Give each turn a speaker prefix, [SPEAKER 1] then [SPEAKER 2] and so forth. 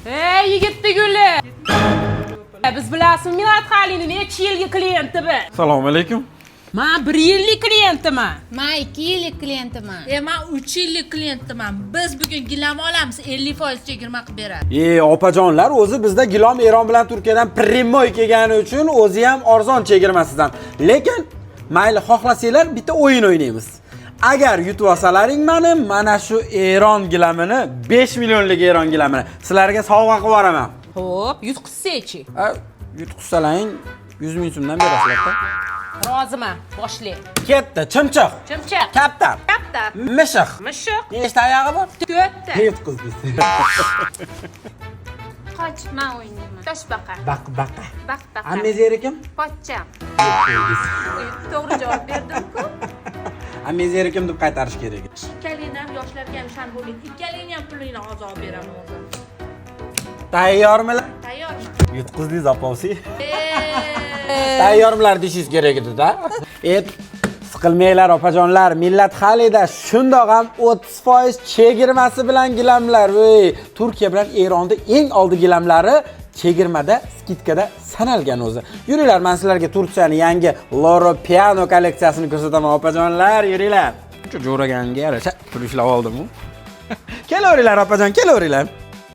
[SPEAKER 1] Ey, yigitni guli. Biz bilasizmi, Millat Halini necha yilgi klienti biz?
[SPEAKER 2] Assalomu alaykum.
[SPEAKER 1] Men 1 yillik klientiman.
[SPEAKER 3] Man 2 yillik klientiman.
[SPEAKER 4] Man 3 yillik klientiman. Biz bugun gilam olamiz, 50% chegirma qilib beradi.
[SPEAKER 5] Opajonlar, o'zi bizda gilom Eron bilan Turkiyadan прямой kelgani uchun o'zi ham arzon chegirmasidan. Lekin mayli, xohlasanglar bitta o'yin o'ynaymiz. Agar yutib olsalaring mani, mana shu Eron gilamini, 5 millionlik Eron gilamini sizlarga sovg'a qilib yuboraman.
[SPEAKER 1] Xo'p, yutqizsa-chi?
[SPEAKER 5] A, yutqizsalaring 100 ming so'mdan berasizlar-da.
[SPEAKER 1] Roziman, boshlang.
[SPEAKER 5] Ketdi, chimchiq,
[SPEAKER 1] Chimchiq.
[SPEAKER 5] kaptar,
[SPEAKER 1] Kaptar.
[SPEAKER 5] mishiq.
[SPEAKER 1] Mishiq.
[SPEAKER 5] Nechta oyog'i bor?
[SPEAKER 1] To'rtta.
[SPEAKER 5] Yutqizdingiz.
[SPEAKER 3] Qoch, man o'ynayman. Toshbaqa.
[SPEAKER 5] Baq baqa.
[SPEAKER 3] Baq baqa.
[SPEAKER 5] Ammezeri kim?
[SPEAKER 3] Pochcham. To'g'ri javob berdim-ku.
[SPEAKER 5] Ammezeri kim deb qaytarish kerak.
[SPEAKER 4] Ikkalingni ham yoshlarga ham shan bo'lmaydi. Ikkalingni ham pulingni hozir olib beraman o'zim.
[SPEAKER 5] Tayyormilar?
[SPEAKER 4] Tayyormi?
[SPEAKER 5] Yutqizdingiz, oposi. Tayyormilar deyishingiz kerak edi-da. Et siqilmanglar, opajonlar, Millat Halida shundoq ham 30% chegirmasi bilan gilamlar. Voy, Turkiya bilan Eronda eng oldi gilamlari chegirmada, скидка da sanalgan o'zi. Yuringlar, men sizlarga Turkiyaning yangi Loro Piano kolleksiyasini ko'rsataman, opajonlar, yuringlar. Shu jo'raganga yarasha pul ishlab oldim-u. Kelaveringlar, opajon, kelaveringlar.